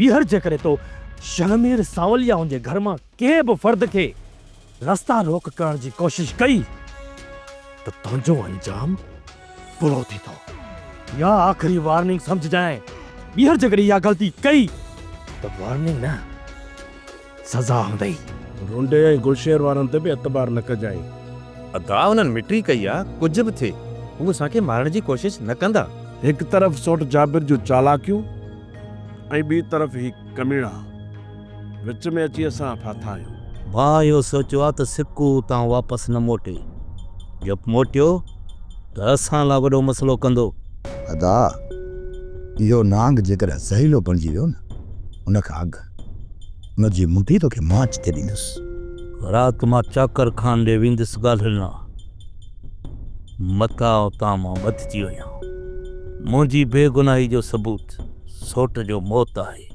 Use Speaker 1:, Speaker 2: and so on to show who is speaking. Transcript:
Speaker 1: ٻيهر جيڪڏهن تو شهمير سانول يا ان جي گهر مان ڪنهن به فرد کي رستا روڪ ڪرڻ جي ڪوشش ڪئي ته تنهنجو انجام برو ٿيندو. اها آخري وارننگ سمجهجانء. ٻيهر جيڪڏهن اها غلطي ڪئي ته وارننگ نه سزا هوندئي.
Speaker 2: رونڊي ۽ گلشير وارن تي به اعتبار نه ڪجانء.
Speaker 3: ادا انهن مٽري ڪئي آ ڪجهه به ٿئي هو اسان کي مارڻ جي ڪوشش نه ڪندا.
Speaker 2: هڪ طرف سوٽ جابر جون چالاڪيون ۽ ٻي طرف هي ڪميڻا وچ ۾ اچي اسان ڦاٿا آهيون.
Speaker 4: مان اهو سوچيو آ ته سڪو اتان واپس نه موٽي. جو موٽيو ته اسان لا وڏو مسئلو ڪندو.
Speaker 5: ادا! اهو نانگ جيڪڏهن زهريلو بڻجي ويو نه، ان کان اڳ ان جي منڍي توکي مان چتي ڏيندس.
Speaker 4: رات مان چاڪر خان ڏي ويندس ڳالهين لا. متان اتان مان ٻڌجي وڃان. منهنجي بيگناهي جو ثبوت سوٽ جو موت آهي.